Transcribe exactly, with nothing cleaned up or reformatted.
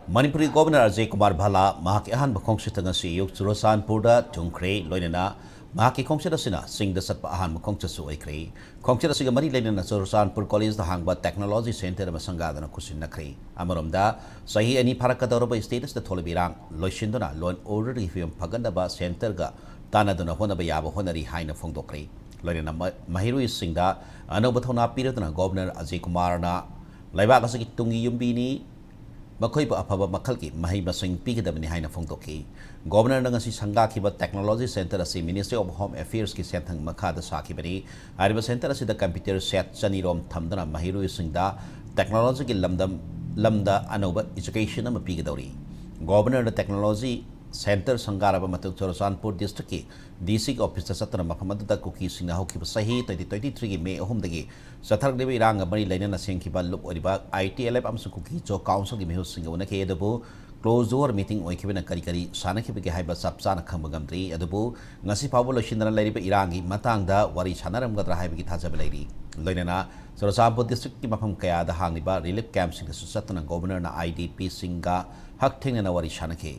ꯃꯅꯤꯄꯨꯔꯒꯤ ꯒꯣꯚꯔꯅꯔ ꯑꯖꯌ ꯀꯨꯃꯥꯔ ꯚꯜꯂꯥ ꯃꯍꯥꯛꯀꯤ ꯑꯍꯥꯟꯕ ꯈꯣꯡꯆꯠꯇ ꯉꯁꯤ ꯑꯌꯨꯛ ꯆꯨꯔꯆꯥꯟꯄꯨꯔꯗ ꯊꯨꯡꯈ꯭ꯔꯦ꯫ ꯂꯣꯏꯅꯅ ꯃꯍꯥꯛꯀꯤ ꯈꯣꯡꯆꯠ ꯑꯁꯤꯅ ꯆꯤꯡꯗ ꯆꯠꯄ ꯑꯍꯥꯟꯕ ꯈꯣꯡꯆꯠꯁꯨ ꯑꯣꯏꯈ꯭ꯔꯦ꯫ ꯈꯣꯡꯆꯠ ꯑꯁꯤꯒ ꯃꯔꯤ ꯂꯩꯅꯅ ꯆꯨꯔꯆꯥꯟꯄꯨꯔ ꯀꯣꯂꯦꯖꯇ ꯍꯥꯡꯕ ꯇꯦꯛꯅꯣꯂꯣꯖꯤ ꯁꯦꯟꯇꯔ ꯑꯃ ꯁꯪꯒꯥꯗꯨꯅ ꯈꯨꯠꯁꯤꯟꯅꯈ꯭ꯔꯦ꯫ ꯑꯃꯔꯣꯝꯗ, ꯆꯍꯤ ꯑꯅꯤ ꯐꯥꯔꯛꯀꯗꯧꯔꯕ ꯁ꯭ꯇꯦꯠ ꯑꯁꯤꯗ ꯊꯣꯛꯂꯤꯕ ꯏꯔꯥꯡ ꯂꯣꯏꯁꯤꯟꯗꯨꯅ law and order ꯒꯤ ꯐꯤꯕꯝ ꯐꯒꯠꯅꯕ ꯁꯦꯟꯇꯔꯒ ꯇꯥꯟꯅꯗꯨꯅ ꯍꯣꯠꯅꯕ ꯌꯥꯕ ꯍꯣꯠꯅꯔꯤ ꯍꯥꯏꯅ ꯐꯣꯡꯗꯣꯛꯈ꯭ꯔꯦ꯫ ꯂꯣꯏꯅꯅ ꯃ-, ꯃꯍꯩꯔꯣꯏꯁꯤꯡꯗ ꯑꯅꯧꯕ ꯊꯧꯅꯥ ꯄꯤꯔꯗꯨꯅ ꯒꯣꯚꯔꯅꯔ ꯑꯖꯌ ꯀꯨꯃꯥꯔꯅ ꯂꯩꯕꯥꯛ ꯑꯁꯤꯒꯤ ꯇꯨꯡꯒꯤ ꯌꯨꯝꯕꯤꯅꯤ, ꯃꯈꯣꯏꯕꯨ ꯑꯐꯕ ꯃꯈꯜꯒꯤ ꯃꯍꯩ ꯃꯁꯤꯡ ꯄꯤꯒꯗꯕꯅꯤ ꯍꯥꯏꯅ ꯐꯣꯡꯗꯣꯛꯈꯤ꯫ ꯒꯣꯚꯔꯅꯔꯅ ꯉꯁꯤ ꯁꯪꯒꯥꯈꯤꯕ ꯇꯦꯛꯅꯣꯂꯣꯖꯤ ꯁꯦꯟꯇꯔ ꯑꯁꯤ Ministry of Home Affairs ꯀꯤ ꯁꯦꯟꯊꯪ ꯃꯈꯥꯗ ꯁꯥꯈꯤꯕꯅꯤ꯫ ꯍꯥꯏꯔꯤꯕ ꯁꯦꯟꯇꯔ ꯑꯁꯤꯗ ꯀꯝꯄ꯭ꯌꯨꯇꯔ ꯁꯦꯠ ꯆꯅꯤ ꯔꯣꯝ ꯊꯝꯗꯨꯅ ꯃꯍꯩꯔꯣꯏꯁꯤꯡꯗ ꯇꯦꯛꯅꯣꯂꯣꯖꯤꯒꯤ ꯂꯝꯗꯝ, ꯂꯝꯗ ꯑꯅꯧꯕ education ꯑꯃ ꯄꯤꯒꯗꯧꯔꯤ꯫ ꯒꯣꯚꯔꯅꯔꯅ ꯇꯦꯛꯅꯣꯂꯣꯖꯤ ꯁꯦꯟꯇꯔ ꯁꯪꯒꯥꯔꯕ ꯃꯇꯨꯡ ꯆꯨꯔꯆꯥꯟꯄꯨꯔ ꯗꯤꯁꯇ꯭ꯔꯤꯛꯀꯤ ꯗꯤ ꯁꯤꯒꯤ ꯑꯣꯐꯤꯁꯇ ꯆꯠꯇꯨꯅ ꯃꯐꯝ ꯑꯗꯨꯗ ꯀꯨꯀꯤꯁꯤꯡꯅ ꯍꯧꯈꯤꯕ ꯆꯍꯤ twenty twenty three ꯒꯤ ꯃꯦ ꯑꯍꯨꯝꯗꯒꯤ ꯆꯠꯊꯔꯛꯂꯤꯕ ꯏꯔꯥꯡꯒ ꯃꯔꯤ ꯂꯩꯅꯅ ꯁꯦꯝꯈꯤꯕ ꯂꯨꯞ ꯑꯣꯏꯔꯤꯕ ꯑꯥꯏ ꯇꯤ ꯑꯦꯜ ꯑꯦꯐ ꯑꯃꯁꯨꯡ ꯀꯨꯀꯤ ꯆꯣ ꯀꯥꯎꯟꯁꯤꯜꯒꯤ ꯃꯤꯍꯨꯠꯁꯤꯡꯒ ꯎꯅꯈꯤ꯫ ꯑꯗꯨꯕꯨ closed door meeting ꯑꯣꯏꯈꯤꯕꯅ ꯀꯔꯤ ꯀꯔꯤ ꯁꯥꯟꯅꯈꯤꯕꯒꯦ ꯍꯥꯏꯕ ꯆꯞ ꯆꯥꯅ ꯈꯪꯕ ꯉꯝꯗ꯭ꯔꯤ꯫ ꯑꯗꯨꯕꯨ ꯉꯁꯤ ꯐꯥꯎꯕ ꯂꯣꯏꯁꯤꯟꯗꯅ ꯂꯩꯔꯤꯕ ꯏꯔꯥꯡꯒꯤ ꯃꯇꯥꯡꯗ ꯋꯥꯔꯤ ꯁꯥꯟꯅꯔꯝꯒꯗ꯭ꯔꯥ ꯍꯥꯏꯕꯒꯤ ꯊꯥꯖꯕ ꯂꯩꯔꯤ꯫ ꯂꯣꯏꯅꯅ ꯆꯨꯔꯆꯥꯟꯄꯨꯔ ꯗꯤꯁꯇ꯭ꯔꯤꯛꯀꯤ ꯃꯐꯝ ꯀꯌꯥꯗ ꯍꯥꯡꯂꯤꯕ ꯔꯤꯂꯤꯐ ꯀꯦꯝꯞꯁꯤꯡꯗꯁꯨ ꯆꯠꯇꯨꯅ ꯒꯣꯚꯔꯅꯔꯅ ꯑꯥꯏ ꯗꯤ ꯄꯤꯁꯤꯡꯒ ꯍꯛꯊꯦꯡꯅꯅ ꯋꯥꯔꯤ ꯁꯥꯟꯅꯈꯤ꯫